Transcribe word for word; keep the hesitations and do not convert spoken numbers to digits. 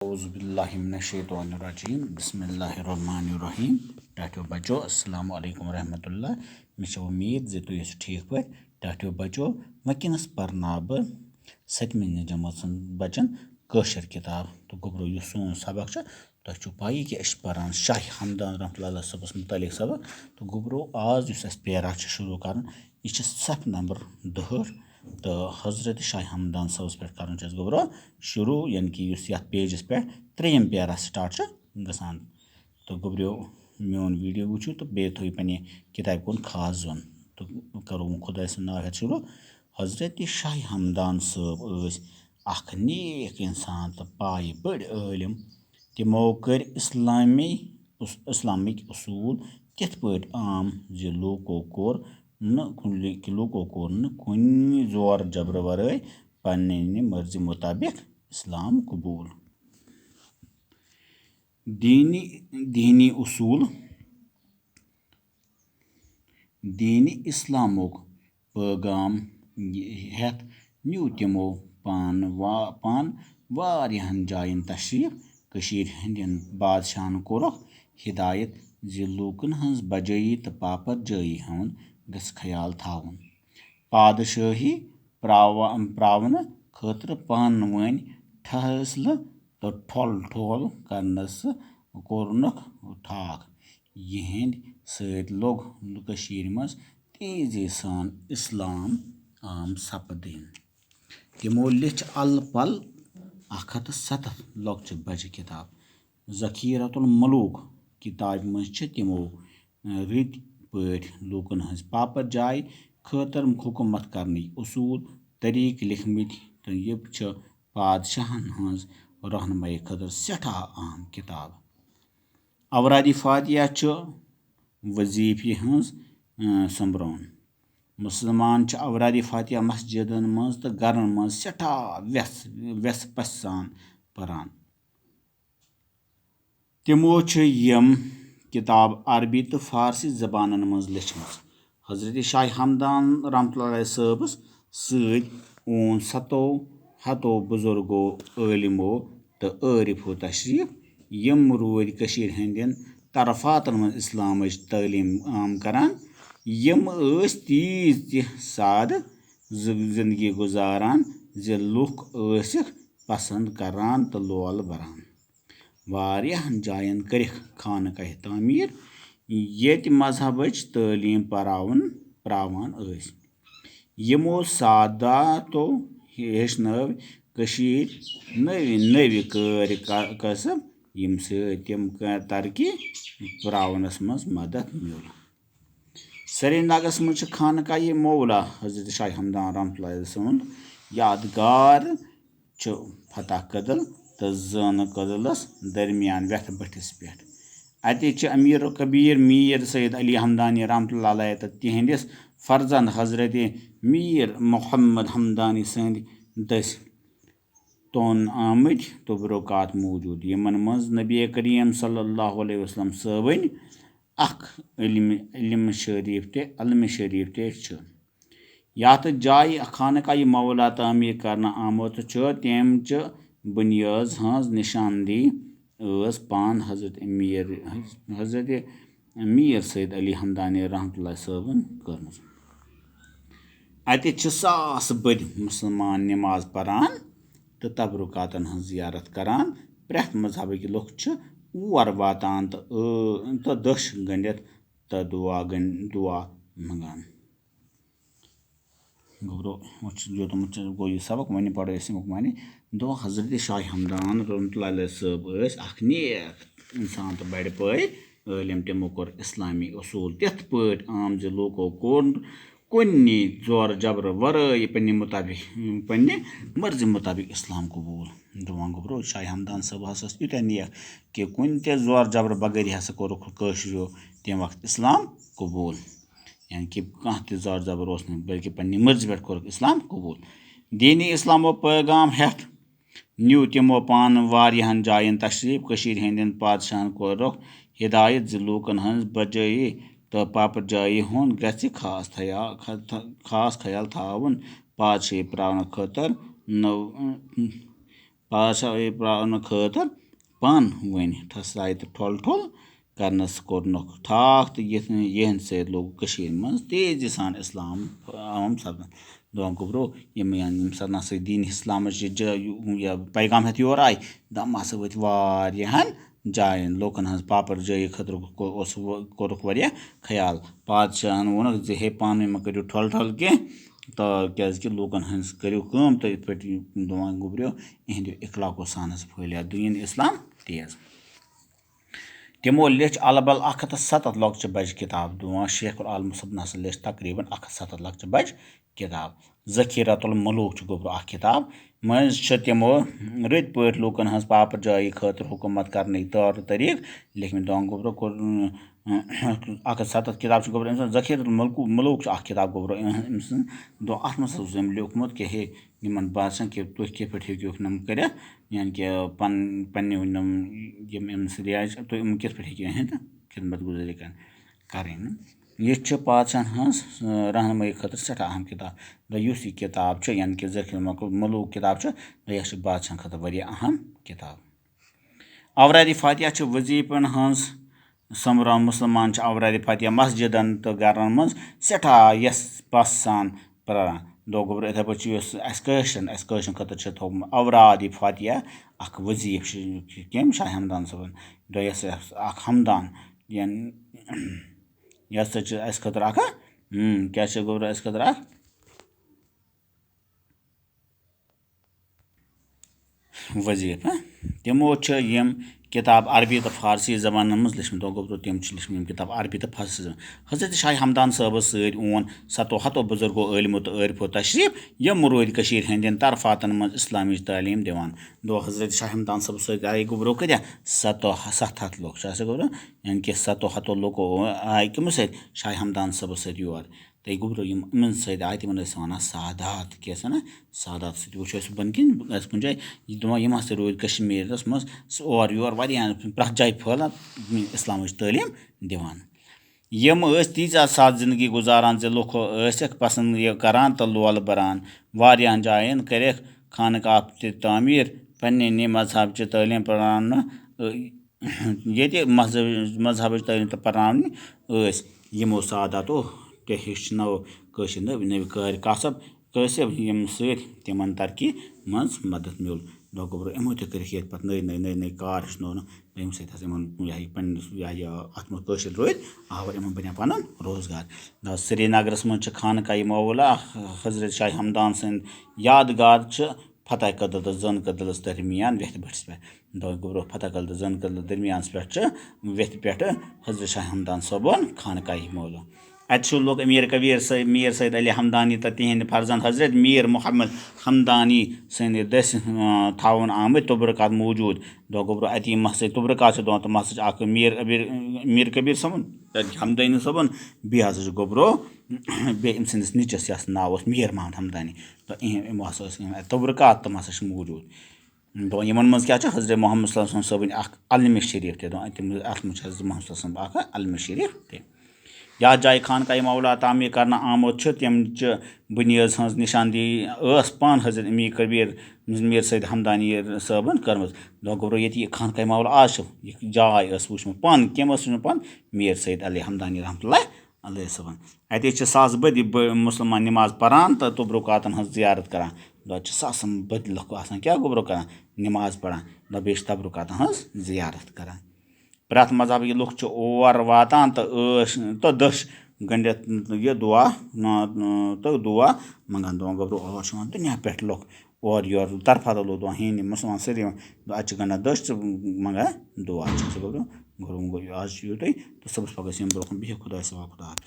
اعوذ باللہ من الشیطان الرجیم۔ بسم اللہ الرحمن الرحیم۔ ٹاٹھیو بچو، السلام علیکم ورحمۃ اللہ۔ مےٚ چھےٚ وۄمید زِ تُہۍ ٲسِو ٹھیٖک پٲٹھۍ۔ ٹاٹھیو بچو، وٕنکیٚنَس پَرناو بہٕ سٔتمہِ جمٲژ ہٕنٛز بَچَن کٲشِر کِتاب۔ تہٕ گوٚبرو، یُس سون سبق چھُ، تۄہہِ چھُو پَیی کہِ أسۍ چھِ پَران شاہ ہمدان رحمتہ اللہ صٲبَس مُتعلِق سبق۔ تہٕ گوٚبرو، آز یُس اَسہِ پیرا چھُ شروٗع کَرُن، یہِ چھِ صف نمبر دُہٲٹھ۔ تہٕ حضرت شاہ ہمدان صٲبَس پٮ۪ٹھ کَرُن چھُ اَسہِ گوٚبرو شروٗع، یعنی کہِ یُس یَتھ پیجَس پٮ۪ٹھ ترٛیٚیِم پیرا start چھُ گژھان۔ تہٕ گوٚبرو، میون video وٕچھِو تہٕ بیٚیہِ تھٲیِو پنٛنہِ کِتابہِ کُن خاص ظۄن۔ تہٕ کَرو وۄنۍ خۄداے سُنٛد ناو ہٮ۪تھ شروٗع۔ حضرت شاہ ہمدان صٲب ٲسۍ اَکھ نیک اِنسان تہٕ پایہِ بٔڑۍ عٲلِم۔ تِمو کٔرۍ اِسلامی، اِسلامٕکۍ اصوٗل تِتھ پٲٹھۍ عام زِ لوٗکو کوٚر نہٕ کُنہِ، لوٗکو کوٚر نہٕ کُنہِ زور جبرٕ ورٲے پنٛنہِ مرضی مُطٲبِق اِسلام قبوٗل۔ دیٖنی، دیٖنی اصوٗل، دیٖنی اِسلامُک پٲغام ہٮ۪تھ نیوٗ تِمو پان وا-، پان واریاہَن جایَن تشریٖف۔ کٔشیٖرِ ہٕنٛدٮ۪ن بادشاہَن کوٚرُکھ ہدایت زِ لوٗکَن ہٕنٛز بجٲیی تہٕ پاپر جٲیی ہُنٛد گژھِ خیال تھاوُن۔ پادشٲہی پراو-، پراونہٕ خٲطرٕ پانہٕ ؤنۍ ٹھہسلہٕ تہٕ ٹھۄل ٹھۄل کرنس کوٚرنکھ ٹھاکھ۔ یِہنٛدِ سۭتۍ لوٚگ کٔشیٖرِ منٛز تیزی سان اِسلام عام سپدٕنۍ۔ تِمو لیٚچھ الہٕ پلہٕ اکھ ہتھ تہٕ ستتھ لۄکچہِ بجہِ کِتاب۔ ذخیرۃ الملوک کِتابہِ منٛز چھِ تِمو رٕتۍ پٲٹھۍ لوٗکن ہٕنٛز پاپر جایہِ خٲطرٕ حکوٗمت کرنٕکۍ اصوٗل طریٖقہٕ لیکھمٕتۍ، تہٕ یہِ چھِ پادشاہن ہٕنٛز رہنمٲیی خٲطرٕ سٮ۪ٹھاہ اہم کِتاب۔ اورادِ فاتحہ چھُ وظیفہٕ ہٕنٛز، اۭں، سوٚمبرٲون۔ مُسلمان چھِ اورادِ فاتحہ مسجدن منٛز تہٕ گرن منٛز سٮ۪ٹھاہ وٮ۪ژھ، وٮ۪ژھ پژھِ سان پران۔ تِمو چھِ یِم کِتاب عربی تہٕ فارسی زبانن منٛز لیچھمٕژ۔ حضرت شاہ ہمدان رحمتہ اللہ علیہ صٲبس سۭتۍ اوٚن ستو ہتو بزرگو، عٲلمو تہٕ عٲرفو تشریٖف، یِم روٗدۍ کٔشیٖرِ ہٕنٛدٮ۪ن طرفاتن منٛز اِسلامٕچ تعلیٖم عام کران۔ یِم ٲسۍ تیٖژ تہِ سادٕ ز-، زندگی گُزاران زِ لُکھ ٲسِکھ پسنٛد کران تہٕ لول بران۔ واریاہن جاین کٔرِکھ خانقاہہِ تعمیٖر، ییٚتہِ مذہبٕچ تعلیٖم پراوُن، پراوان ٲسۍ۔ یِمو ساداتو ہیٚچھنٲوۍ کٔشیٖرِ نٔوۍ نٔوۍ کٲرۍ کا-، کسب، یِم سۭتۍ تِم ک-، ترقی پراونس منٛز مدد میوٗل۔ سرینگرس منٛز چھِ خانقاہ مولا حضرت شاہ ہمدان رحمتہ اللہ علیہ سُنٛد یادگار چھُ فتح کدل تہٕ زٲنہٕ کدلس درمیان وٮ۪تھ بٔٹھِس پٮ۪ٹھ۔ اَتہِ چھِ امیر کبیر میر سید علی ہمدانی رحمتہ اللہ علیہ تہٕ تِہنٛدِس فرزند حضرت میر محمد ہمدانی سٕنٛدۍ دٔسۍ تون آمٕتۍ تبرکات موجود، یِمن منٛز نبی کریم صلی اللہ علیہ وسلم صٲبٕنۍ اکھ علم، علم شریف تہِ، علم شریف تہِ چھُ۔ یتھ جایہِ خانقاہ مولا تعمیٖر کرنہٕ آمُت چھُ، تَمہِ چہِ بُنیٲژ ہٕنٛز نشاندہی ٲس پان حضرت میر، حضرت میر سید علی ہمدانی رحمتہ اللہ صٲبن کٔرمٕژ۔ اَتہِ چھِ ساس بٔدۍ مُسلمان نماز پران تہٕ تبرکاتن ہٕنٛز زیارت کران۔ پرٛٮ۪تھ مذہبٕکۍ لُکھ چھِ اور واتان تہٕ ٲ-، تہٕ دٔچھ گٔنٛڈِتھ تہٕ دُعا گٔنٛڈ-، دُعا منٛگان۔ گوٚبرو، وۄنۍ چھُ یوتامَتھ چھُ، گوٚو یہِ سبق، وۄنۍ پَرو أسۍ اَمیُک معنی۔ دوٚپُن، حضرت شاہ ہمدان رحمتہ اللہ علیہ صٲب ٲسۍ اَکھ نیک اِنسان تہٕ بَڑِ پٲے عٲلِم۔ تِمو کوٚر اِسلامی اصوٗل تِتھ پٲٹھۍ عام زِ لوٗکو کوٚر کُنہِ زورٕ جبرٕ ورٲے پننہِ مطابق، پننہِ مرضی مطابق اسلام قبول۔ دوٚپُن گوٚبرو، شاہ ہمدان صٲب ہسا ٲس ییٖتیٛاہ نیک کہِ کُنہِ تہِ زورٕ جبرٕ بغٲرٕے ہسا کوٚرُکھ کٲشریو تمہِ وقتہٕ اسلام قبول۔ یعنی کہِ کانٛہہ تہِ زورٕ جبر اوس نہٕ، بلکہِ پننہِ مرضی پٮ۪ٹھ کوٚرُکھ اسلام قبول۔ دینِ اسلامُک پیغام ہٮ۪تھ نیوٗ تِمو پانہٕ واریاہن جاین تشریف۔ کٔشیٖرِ ہٕنٛدٮ۪ن پادشاہن کوٚرُکھ ہدایت زِ لوٗکن ہٕنٛز بجٲیی تہٕ پاپہٕ جٲیی ہُنٛد گژھِ خاص تھیا-، خ-، خاص خیال تھاوُن۔ پادشٲہی پراونہٕ خٲطرٕ نٔو، پادشاہ یہِ پرٛاونہٕ خٲطرٕ پَن وۄنۍ ٹھسرایہِ تہٕ ٹھۄل ٹھۄل کرنَس کوٚرنکھ ٹھاکھ، تہٕ یِتھ یِہنٛدِ سۭتۍ لوٚگ کٔشیٖرِ منٛز تیزی سان اِسلام عام سپدان۔ دپان گوٚبرو، یِم یِم ساتہٕ نسا دین اِسلامٕچ یہِ جا-، یہِ پیغام ہٮ۪تھ یور آیہِ، دَم ہسا وٲتۍ واریاہَن جاین۔ لوٗکن ہٕنٛز پاپر جٲیی خٲطرٕ کو-، اوس و-، کوٚرُکھ واریاہ خیال۔ پادشاہن ووٚنُکھ زِ ہے، پانہٕ ؤنۍ مہ کٔرِو ٹھۄل ٹھۄل کینٛہہ، تہٕ کیازِ کہِ لوٗکن ہٕنٛز کٔرِو کٲم، تہٕ یِتھ پٲٹھۍ یہِ دپان گوٚبرو، یِہنٛدِ اخلاقو سان ہسا پھٔہلیو دین اِسلام تیز۔ تِمو لیٚچھ الہٕ پلہٕ اکھ ہتھ تہٕ ستتھ لۄکچہِ بجہِ کِتاب۔ دُعا شیخ العالم صٲبن ہسا لیٚچھ تقریباً اکھ ہتھ ستتھ لۄکچہِ بجہِ کِتاب۔ ذخیرۃ الملوک چھُ گوٚبرو اکھ کِتاب۔ مٔنٛزۍ چھِ تِمو رٕتۍ پٲٹھۍ لوٗکن ہٕنٛز پاپہٕ جٲیی خٲطرٕ حکوٗمت کرنٕکۍ طور طریٖقہٕ لیکھمٕتۍ۔ دُعا گوٚبرو کوٚر، اۭں، اکھ ہتھ ستتھ کِتاب چھِ گوٚبرو أمۍ سٕنٛز۔ ذخیرۃ الملکو-، ملوک چھُ اکھ کِتاب گوٚبرو أمۍ سٕنٛز۔ دُعا اتھ منٛز ہسا اوس أمۍ لیوٗکھمُت کہِ ہے، یِمن بادشاہن کہِ تُہۍ کِتھ پٲٹھۍ ہیٚکِوکھ یِم کٔرِتھ، یعنی کہِ پن-، پننہِ یِم، یِم أمِس رعایا چھِ، تُہۍ یِم کِتھ پٲٹھۍ ہیٚکِو یِہِنٛد خدمت گُزٲری کَرٕنۍ؟ کَرٕنۍ۔ یہِ چھِ پادشاہن ہٕنٛز، آ، رہنمٲیی خٲطرٕ سٮ۪ٹھاہ اہم کِتاب۔ گوٚو یُس یہِ کِتاب چھُ، یعنی کہِ ذخیرہ ملوک کِتاب چھُ، گوٚو یہِ چھِ بادشاہن خٲطرٕ واریاہ اہم کِتاب۔ اورادِ فاتحہ چھِ وظیٖفن ہٕنٛز سۄمبراوان۔ مُسلمان چھِ اورادِ فاتحہ مسجدن تہٕ گرن منٛز سٮ۪ٹھاہ یژھ پژھ سان پران۔ دۄہ گوٚبرو، یِتھے پٲٹھۍ چھُ یُس اَسہِ کٲشرٮ۪ن، اَسہِ کٲشرٮ۪ن خٲطرٕ چھِ تھوٚومُت اورادِ فاتحہ اکھ وظیٖفہٕ، چھُ کٔمۍ؟ شاہ ہمدان صٲبن۔ دۄہ یۄس اکھ ہمدان، یعنی یہِ ہسا چھِ اَسہِ خٲطرٕ اکھ، اۭں، کیٛاہ چھِ گوٚبرو اَسہِ خٲطرٕ اکھ وظیٖفہٕ۔ تِمو چھِ یِم کِتاب عربی تہٕ فارسی زبانن منٛز لیچھمٕتۍ۔ دۄہ گوٚبرو، تِم چھِ لیچھمٕتۍ یِم کِتاب عربی تہٕ فارسی زبان۔ حضرت شاہ ہمدان صٲبس سۭتۍ اون ستو ہتو بُزرگو عٲلمو تہٕ عٲرفو تشریٖف، یِم روٗدۍ کٔشیٖرِ ہٕنٛدٮ۪ن طرفاتن منٛز اِسلامٕچ تعلیٖم دِوان۔ دۄہ حضرت شاہ ہمدان صٲبس سۭتۍ آیہِ گوٚبرو کۭتیاہ؟ ستو، ستھ ہتھ لُکھ چھِ آسان گوٚبرو، یعنی کہِ ستو ہتو لُکو آیہِ کٔمِس سۭتۍ؟ شاہ ہمدان صٲبس سۭتۍ یور۔ تہٕ گوٚبرو، یِم یِمن سۭتۍ آیہِ، تِمن ٲسۍ وَنان سادات۔ کیٛاہ ٲسۍ وَنان؟ سادات۔ سُہ تہِ وٕچھو أسۍ بۄنہٕ کِنۍ، آسہِ کُنہِ جایہِ۔ یہِ دِوان، یِم ہسا روٗدۍ کشمیٖرس منٛز سُہ اورٕ یور واریاہن، پرٛٮ۪تھ جایہِ پھٲلان، اِسلامٕچ تعلیٖم دِوان۔ یِم ٲسۍ تیٖژاہ سادٕ زندگی گُزاران زِ لُکھ ٲسِکھ پسند یہِ کران تہٕ لولہٕ بران۔ واریاہن جاین کٔرِکھ خانقاہ تہِ تعمیٖر۔ پننہِ نہِ مذہب چہِ تعلیٖم پرناونہٕ، ییٚتہِ مذہب-، مذہبٕچ تعلیٖم تہٕ پرناونہِ ٲسۍ۔ یِمو ساداتو تہِ ہیٚچھنٲو کٲشِر نٔوۍ نٔوۍ کارِ کسب، کٲسِب، ییٚمہِ سۭتۍ تِمن ترقی منٛز مدد میوٗل۔ دۄہ گوٚبرو، یِمو تہِ کٔرِکھ ییٚتہِ پتہٕ نٔوۍ نٔوۍ، نٔوۍ نٔوۍ کار ہیٚچھنٲونہٕ، ییٚمہِ سۭتۍ ہسا یِمن، یہِ ہا یہِ پننِس، یہِ ہا یہِ اتھ منٛز کٲشِر روٗدۍ آوُر، یِمن بنیو پنُن روزگار۔ دۄہ سرینگرس منٛز چھِ خانقاہ معلیٰ حضرت شاہ ہمدان سٕنٛدۍ یادگار چھِ فتح کدل تہٕ زن کدلس درمیان ویتھِ بٔٹھِس پٮ۪ٹھ۔ دۄہ گوٚبرو، فتح کدل تہٕ زن کدلس درمیانس پٮ۪ٹھ چھِ ویتھِ پٮ۪ٹھ حضرت شاہ ہمدان صٲبُن خانقاہ معلیٰ۔ اَتہِ چھُ لوٚگ أمیٖر کبیٖر صٲب، میٖر سید علی ہمدانی تہٕ تِہنٛدِ فرزند حضرت میٖر محمد ہمدانی سٕنٛدِ دٔسۍ، اۭں، تھاوُن آمٕتۍ تبرکات موجود۔ دۄہ گوٚبرو، اَتی مسجد تبرکات چھِ دۄن تہٕ مسجد چھِ اکھ میٖر کبیٖر، میٖر کبیٖر صٲبُن، ہمدانی صٲبُن، بیٚیہِ ہسا چھُ گوٚبرو، بیٚیہِ أمۍ سٕنٛدِس نیٚچوِس یَس ناو اوس میٖر محمد ہمدانی۔ تہٕ یِم، یِم ہسا ٲسۍ یِم تبرکات تہٕ مسجد چھِ موجود۔ دَپان، یِمن منٛز کیٛاہ چھُ؟ حضرت محمد صلی اللہ علیہ وسلم صٲبٕنۍ اکھ علمِ شریٖف تہِ۔ دَپان، تِم، اَتھ منٛز چھِ حضرت محمد صلی اللہ علیہ وسلم اکھ علمِ شریٖف تہِ۔ یَتھ جایہِ خانقاہ معلیٰ تعمیٖر کرنہٕ آمُت چھُ، تَمہِ چہِ بُنیٲدۍ ہٕنٛز نِشاندہی ٲس پانہٕ حضرت امیٖر کبیٖر میٖر سید ہمدانی صٲبن کٔرمٕژ۔ دَپان، گوٚبرو، ییٚتہِ یہِ خانقاہ معلیٰ آز چھُ، یہِ جاے ٲس وٕچھمٕژ پانہٕ، کٔمۍ ٲس وٕچھمٕژ؟ پانہٕ میٖر سید علی ہمدانی رحمتہ اللہ علیہ صٲبن۔ اَتہِ چھِ ساس بٔدۍ بٔ-، مُسلمان نِماز پَران تہٕ تبرکاتَن ہٕنٛز زیارت کَران۔ دۄہ چھِ ساسَن بٔدۍ لُکھ آسان، کیٛاہ گوٚبرو کَران؟ نِماز پَران۔ دۄہ بیٚیہِ چھِ تبرکاتَن ہٕنٛز زیارت کَران۔ پرٛٮ۪تھ مذہبٕکۍ لُکھ چھِ اور واتان تہٕ ٲش تہٕ دٔچھ گٔنٛڈِتھ یہِ دُعا، تہٕ دُعا منٛگان۔ دَپان، گوٚبرو، اور چھِ یِوان دُنیا پٮ۪ٹھ لُکھ۔ اورٕ یورٕ طرفہٕ تہٕ لوٚگ دۄہَن ہیٚنہِ مُسلمان سٲری وَنان، اَتہِ چھِ گنٛڈان دٔچھ تہٕ منٛگان دُعا چھِ سُہ گوٚو گوٚو آز چھُ یُتُے تہٕ صُبحَس پَگاہ أسۍ یِم برونٛہہ کُن بِہِو خۄدایَس حوالہٕ، خۄدا حافظ۔